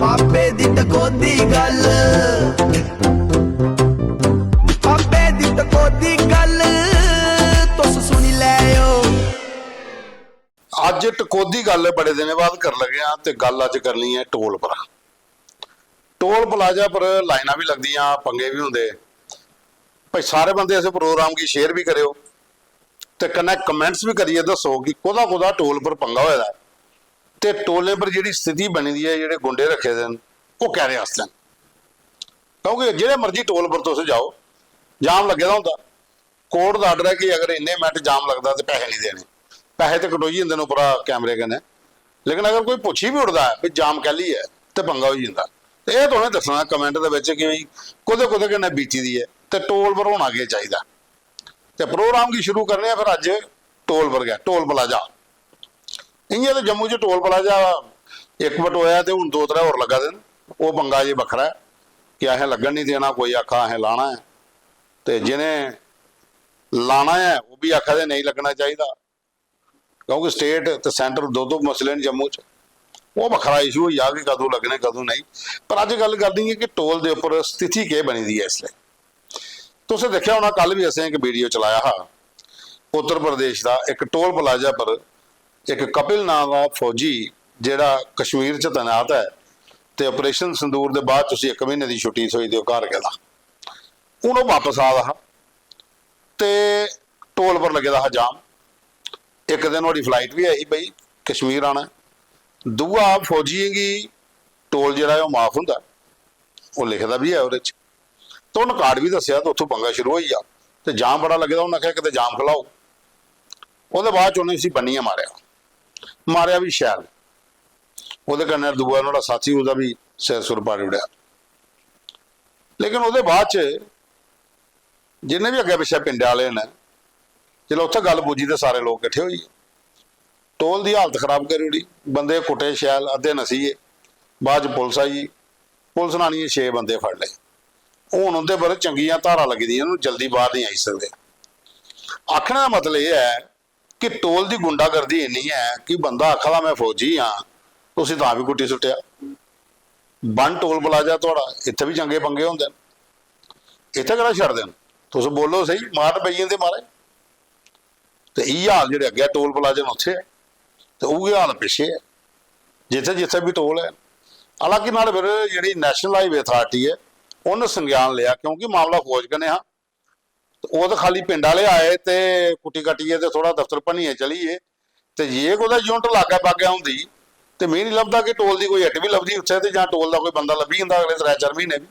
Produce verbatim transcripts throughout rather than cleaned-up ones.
पापे दी टकोदी गल्ल, पापे दी टकोदी गल्ल, तुस सुनी लैओ। अज्ज टकोदी गल्ल बड़े दिनें बाद कर लगे आं ते गल्ल अज्ज करनी ऐ टोल पर। टोल प्लाजा पर लाइनां बी लगदियां, पंगे बी होंदे। भाई, सारे बंदे इस प्रोग्राम गी शेयर बी करेओ ते कन्नै कमेंट्स बी करियै दस्सो कि कोह्दा कोह्दा टोल पर पंगा होए दा ऐ ते टोलें पर जेह्ड़ी स्थिति बनी दी ऐ, जेह्ड़े गुंडे रक्खे दे न, ओह् कैह्दे आस्तै न। क्योंकि जेह्ड़े मर्जी टोल पर तुस जाओ, जाम लग्गे दा होंदा। कोर्ट दा आर्डर ऐ कि अगर इन्ने मिंट जाम लगदा ते पैसे निं देने। पैसे ते कटोई जंदे न उप्परा कैमरे कन्नै, लेकिन अगर कोई पुच्छी बी उड़दा ऐ कि जाम कैह्ली ऐ, ते पंगा होई जंदा। ते एह् तुसें दस्सना कमेंट दे बिच कि भई कोह्दे कोह्दे कन्नै बीती दी ऐ ते टोल पर होना केह् चाहिदा। ते प्रोग्राम गी शुरू करने आं फिर अज्ज टोल पर गै, टोल प्लाजा। इ'यां ते जम्मू च टोल प्लाजा इक बटोआ ते हून दो त्रै होर लग्गा दे न। ओह् पंगा जे बक्खरा ऐ कि असें लग्गन निं देना, कोई आखा असें लाना ऐ, ते जि'नें लाना ऐ ओह् बी आखा दे नेईं लग्गना चाहिदा, क्योंकि स्टेट ते सेंटर दो दो मसले न जम्मू च। ओह् बक्खरा इशू होई जाग कि कदूं लग्गने कदूं नेईं। पर अज्ज गल्ल करनी ऐ कि टोल दे उप्पर स्थिति केह् बनी दी ऐ इसलै। तुसें दिक्खेआ होना, कल बी असें इक वीडियो चलाया हा उत्तर प्रदेश दा, इक टोल प्लाजा पर इक कपिल नांऽ दा फौजी जेह्ड़ा कश्मीर च तैनात ऐ ते ऑपरेशन संदूर दे बाद उसी इक म्हीने दी छुट्टी थ्होई ते ओह् घर गेदा। हून ओह् बापस आ दा हा ते टोल पर लग्गे दा हा जाम। इक ते नुहाड़ी फ्लाइट बी ऐ ही भाई, कश्मीर आना ऐ। दूआ, फौजियें गी टोल जेह्ड़ा ऐ ओह् माफ होंदा ऐ, ओह् लिखे दा बी ऐ ओह्दे च। ते उन्न कार्ड बी दस्सेआ ते उत्थूं पंगा शुरू होई गेआ। ते जाम बड़ा लग्गे दा, उन्न आखेआ, "किते जाम खलाओ।" ओह्दे बाद च उ'नें इसी बन्नियै मारेआ, मारेआ बी शैल। ओह्दे कन्नै दूआ नुहाड़ा साथी, ओह्दा बी सिर सुर पाड़ी ओड़ेआ। लेकिन ओह्दे बाद च जिन्ने बी अग्गें पिच्छें पिंडै आह्ले न, जिसलै उत्थै गल्ल पुज्जी ते सारे लोक किट्ठे होई गे। टोल दी हालत खराब करी ओड़ी, बंदे कुट्टे शैल, अद्धे नस्सी गे। बाद च पुलस आई, पुलस ने आनियै छे बंदे फड़ ले। हून उं'दे पर चंगियां धारां लग्गी दियां न, जल्दी बाह्र निं आई सकदे। आखने दा मतलब एह् ऐ कि टोल दी गुंडागर्दी इन्नी ऐ कि बंदा आखा दा, "में फौजी आं", उसी तां बी कुट्टी सुट्टेआ। बन टोल प्लाजा थुआढ़ा, इत्थै बी चंगे पंगे होंदे न, इत्थै केह्ड़ा छड़दे न? तुस बोलो स्हेई, मार पेई जंदे महाराज। ते इ'यै हाल जेह्ड़े अग्गै टोल प्लाजे न उत्थै ऐ, ते उ'ऐ हाल पिच्छे ऐ, जित्थै जित्थै बी टोल ऐ। हालांकि नुहाड़े पर जेह्ड़ी नेशनल हाईवे अथार्टी ऐ, उन्न संज्ञान लेआ, क्योंकि मामला फौज कन्नै हा। ते ओह् ते खाली पिंड आह्ले आए ते कुट्टी कट्टियै ते थोह्ड़ा दफ्तर भन्नियै चली गे। ते जे कुतै यूनिट लागै बागै होंदी ते मिगी निं लभदा कि टोल दी कोई हट्टी बी लभदी उत्थै, ते जां टोल दा कोई बंदा लब्भी जंदा अगले त्रै चार म्हीने बी।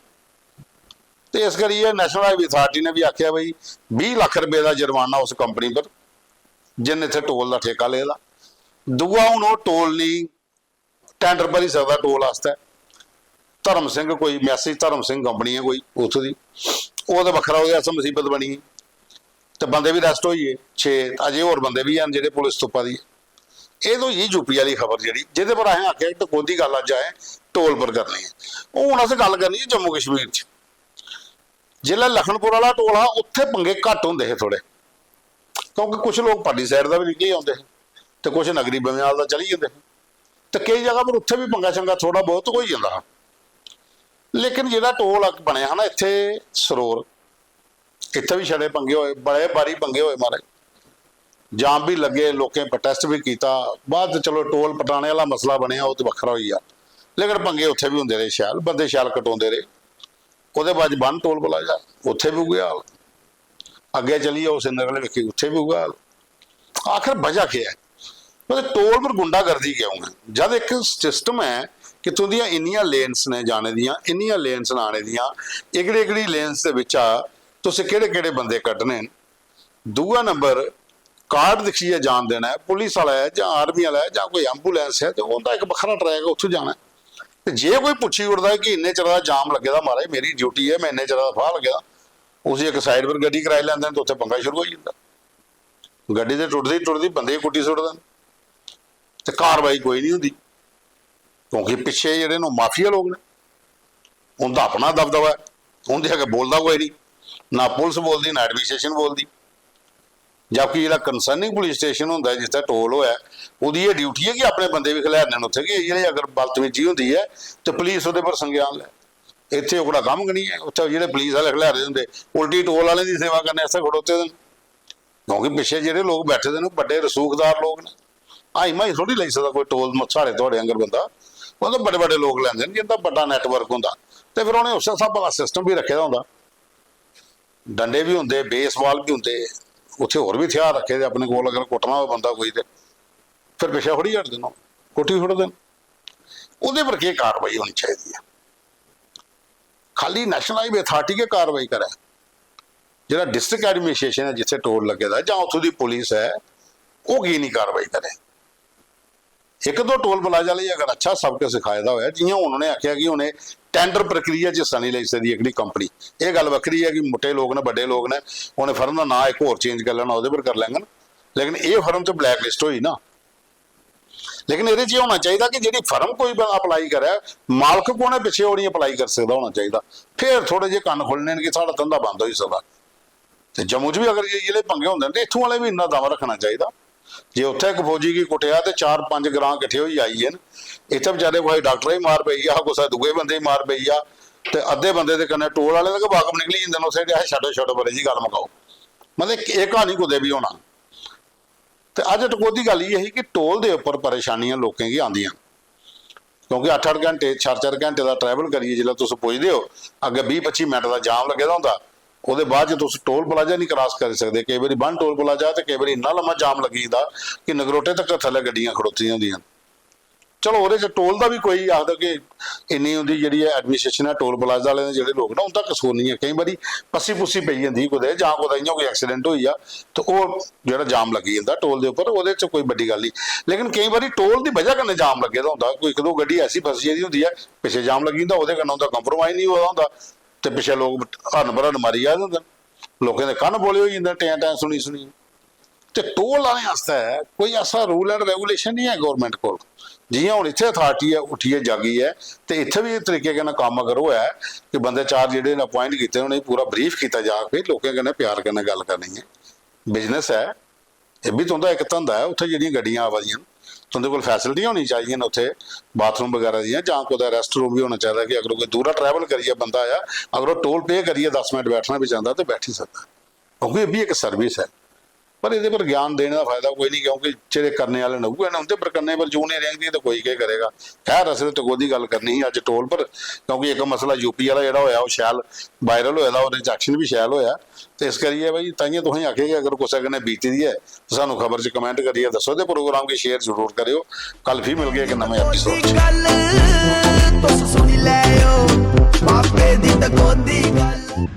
ते इस करियै नेशनल हाईवे अथार्टी ने बी आखेआ, "भाई, बीह् लक्ख रपेऽ दा जुर्माना उस कंपनी पर, जिन्न इत्थै टोल दा ठेका लेदा।" दूआ, हून ओह् टोल निं टेंडर भरी सकदा टोल आस्तै। धर्म सिंह, कोई मैसी धर्म सिंह कंपनी ऐ कोई उत्थूं दी, ओह् ते बक्खरा, ओह्दे आस्तै मसीबत बनी गेई। ते बंदे बी अरेस्ट होई गे छे, अजें होर बंदे बी हैन जेह्ड़े पुलिस तुप्पा दी ऐ। एह् ते होई गेई यूपी आह्ली खबर जेह्ड़ी, जेह्दे पर असें आखेआ कि टकोह्दी गल्ल अज्ज असें टोल पर करनी ऐ। हून असें गल्ल करनी ऐ जम्मू कश्मीर च। जिसलै लखनपुर आह्ला टोल हा, उत्थै पंगे घट्ट होंदे हे थोह्ड़े, क्योंकि कुछ लोक परली साइड दा बी निकली औंदे हे ते कुछ नगरी बमेयाल दा चली जंदे हे। ते केई जगह पर उत्थै बी पंगा शंगा थोह्ड़ा बहुत होई जंदा हा। लेकिन जेह्ड़ा टोल बनेआ हा ना इत्थै सरोर, इत्थै बी छड़े पंगे होए, बड़े बारी पंगे होए महाराज। जाम बी लग्गे, लोकें प्रोटेस्ट बी कीता। बाद च चलो टोल पटाने आह्ला मसला बनेआ, ओह् ते बक्खरा होई गेआ। लेकिन पंगे उत्थै बी होंदे रेह्, शैल बंदे शैल कटोंदे रेह्। ओह्दे बाद च बन टोल प्लाजा, उत्थै बी उ'ऐ हाल। अग्गें चली जाओ श्रीनगर आह्ली बक्खी, उत्थै बी उ'ऐ हाल। आखिर बजह केह् ऐ? मतलब टोल पर गुंडागर्दी क्यों ऐ? जद इक सिस्टम ऐ कि तुंदियां इन्नियां लेन्स न जाने दियां, इन्नियां लेन्स न आने दियां, एह्कड़ी एह्कड़ी लेन्स दे बिच्चा तुसें केह्ड़े केह्ड़े बंदे कड्ढने न। दूआ नंबर, कार्ड दिक्खियै जान देना ऐ, पुलिस आह्ला ऐ जां आर्मी आह्ला ऐ जां कोई एम्बुलेंस ऐ, ते उं'दा इक बक्खरा ट्रैक ऐ, उत्थूं जाना ऐ। ते जे कोई पुच्छी ओड़दा ऐ कि इन्ने चिरा दा जाम लग्गे दा, महाराज, मेरी ड्यूटी ऐ, में इन्ने चिरा दा फाह् लग्गे दा, उसी इक साइड पर गड्डी कराई लैंदे न, ते उत्थै पंगा शुरू होई जंदा। गड्डी ते टुटदी टुटदी बंदे गी कुट्टी सुट्टदे न, ते कार्रवाई कोई निं होंदी, क्योंकि पिच्छे जेह्ड़े न, ओह् माफिया लोक न, उं'दा अपना दबदबा ऐ, उं'दे अग्गें बोलदा कोई निं, ना पुलस बोलदी, ना एडमिनिस्ट्रेशन बोलदी। जबकि जेह्ड़ा कंसर्निंग पुलिस स्टेशन होंदा ऐ, जित्थै टोल होऐ, ओह्दी एह् ड्यूटी ऐ कि अपने बंदे बी खलैरने न उत्थै, कि इ'यै जेही अगर बदतमीजी होंदी ऐ ते पुलिस ओह्दे पर संज्ञान लै। इत्थै ओह्कड़ा कम्म गै निं ऐ। उत्थै जेह्ड़े पुलिस आह्ले खलैरे दे होंदे, उल्टी टोल आह्लें दी सेवा करने आस्तै खड़ोते दे न, क्योंकि पिच्छे जेह्ड़े लोक बैठे दे न, ओह् बड्डे रसूखदार लोक न। हाई माई थोड़ी लेई सकदा कोई टोल म-, साढ़े थुआढ़े आंगर बंदा। ओह् तां बड्डे बड्डे लोक लैंदे न, जिंदा बड्डा नैटवर्क होंदा, ते फिर उ'नें उस्सै स्हाबै दा सिस्टम बी रक्खे दा होंदा। डंडे बी होंदे, बेसबाल बी होंदे, उत्थै होर बी हथ्यार रक्खे दे अपने कोल, अगर कुट्टना होऐ बंदा कोई ते फिर पिच्छें थोड़ी हटदे न, कुट्टी छोड़दे न। ओह्दे पर केह् कार्रवाई होनी चाहिदी ऐ? खाली नेशनल हाईवे अथार्टी गै कार्रवाई करै? जेह्ड़ा डिस्ट्रिक्ट एडमिनिस्ट्रेशन ऐ, जित्थै टोल लग्गे दा ऐ, जां उत्थूं दी पुलिस ऐ, ओह् की निं कार्रवाई करै? इक दो टोल प्लाजा आह्ले अगर अच्छा सबक सखाए दा होऐ, जि'यां हून उ'नें आखेआ कि हून एह् टैंडर प्रक्रिया च हिस्सा निं लेई सकदी एह्कड़ी कंपनी, एह् गल्ल बक्खरी ऐ कि मुट्टे लोक न, बड्डे लोक न, उ'नें फर्म दा नांऽ इक होर चेंज करी लैना, ओह्दे पर करी लैङन, लेकिन एह् फर्म ते ब्लैक लिस्ट होई ना। लेकिन एह्दे च एह् होना चाहिदा कि जेह्ड़ी फर्म कोई बंदा अप्लाई करै, मालक कौन ऐ पिच्छे, ओह् निं अप्लाई करी सकदा होना चाहिदा। फिर थोह्ड़े जेह् कन्न खु'ल्लने न कि साढ़ा धंधा बंद होई सकदा। ते जम्मू च बी अगर इ'यै जेह् पंगे होंदे न, ते इत्थूं आह्ले बी इन्ना दम रक्खना चाहिदा। जे उत्थै इक फौजी गी कुट्टेआ ते चार पंज ग्रां किट्ठे होइयै आई गे न, इत्थै बेचारे कुसै डाक्टरै गी मार पेई जा, कुसै दूए बंदे गी मार पेई जा, ते अद्धे बंदे दे कन्नै टोल आह्ले दा गै वाकफ निकली जंदे न उत्थै, ते आखदे, "छड्डो, छड्डो, परे जी, गल्ल मकाओ।" मतलब, एह् क्हानी कुतै बी होना। ते अज्ज टकोह्दी गल्ल इ'यै ही कि टोल दे उप्पर परेशानियां लोकें गी आंदियां न, क्योंकि अट्ठ अट्ठ घैंटे, चार चार घैंटे दा ट्रैवल करियै जिसलै तुस पुजदे ओ, अग्गें बीह् पच्ची मिंट दा जाम लग्गे दा होंदा, ओह्दे बाद च तुस टोल प्लाजा निं क्रॉस करी सकदे। केईं बारी बन टोल प्लाजा ते केईं बारी इन्ना लम्मा जाम लग्गी जंदा कि नगरोटे तक्कर थल्लै गड्डियां खड़ोती दियां होंदियां न। चलो, ओह्दे च टोल दा बी कोई आखदा कि इन्नी उं'दी जेह्ड़ी ऐ एडमिनिस्ट्रेशन ऐ, टोल प्लाजा आह्ले दे जेह्ड़े लोक न, उं'दा कसूर निं ऐ। केईं बारी पस्सी पुस्सी पेई जंदी ही कुतै, जां कुतै इ'यां कोई एक्सीडेंट होई जा, ते ओह् जेह्ड़ा जाम लग्गी जंदा टोल दे उप्पर, ओह्दे च कोई बड्डी गल्ल निं। लेकिन केईं बारी टोल दी बजह कन्नै जाम लग्गे दा होंदा, कोई इक दो गड्डी ऐसी फसी गेदी होंदी ऐ, पिच्छे जाम लग्गी जंदा, ओह्दे कन्नै उं'दा कंप्रोमाइज निं होआ दा होंदा, ते पिच्छे लोक हर्न बर्न मारी जा दे होंदे न। लोकें दे कन्न बोले होई जंदे न टैं टैं सुनी सुनियै। ते टोल आह्लें आस्तै कोई ऐसा रूल एंड रेगुलेशन निं ऐ गौरमेंट कोल। जि'यां हून इत्थै अथार्टी ऐ, उट्ठियै जागी ऐ, ते इत्थै बी इस तरीके कन्नै कम्म अगर होऐ कि बंदे चार जेह्ड़े न अपॉइंट कीते, उ'नेंगी पूरा ब्रीफ कीता जा, फिर लोकें कन्नै प्यार कन्नै गल्ल करनी ऐ। बिजनेस ऐ, एह् बी तुं'दा इक धंधा ऐ। उत्थै जेह्ड़ियां गड्डियां आवा दियां न, तुं'दे कोल फैसिलिटियां होनियां चाहिदियां न उत्थै, बाथरूम बगैरा दियां, जां कुतै रेस्ट रूम बी होना चाहिदा कि अगर कोई दूरा ट्रैवल करियै बंदा आया, अगर ओह् टोल पे करियै दस मिंट बैठना बी चांह्दा ते बैठी सकदा, क्योंकि एह् बी इक सर्विस ऐ। पर एह्दे पर ज्ञान देने दा फायदा कोई निं, क्योंकि जेह्ड़े करने आह्ले न उ'ऐ न, उं'दे पर करने पर जू निं रेंगदी ते कोई केह् करेगा। खैर, असें ते टकोह्दी गल्ल करनी ही अज्ज टोल पर, क्योंकि इक मसला यूपी आह्ला जेह्ड़ा होएआ, ओह् शैल वायरल होए दा, ओह्दे च एक्शन बी शैल होएआ। ते इस करियै भाई, ताइयें तुसेंगी आखेआ कि अगर कुसै कन्नै बीती दी ऐ, ते सानूं खबर च कमेंट करियै दस्सो ते प्रोग्राम गी शेयर जरूर करेओ। कल फ्ही मिलगे इक नमें एपिसोड च। गल्ल तुस सुनी लैओ, बाबे दी टकोह्दी गल्ल।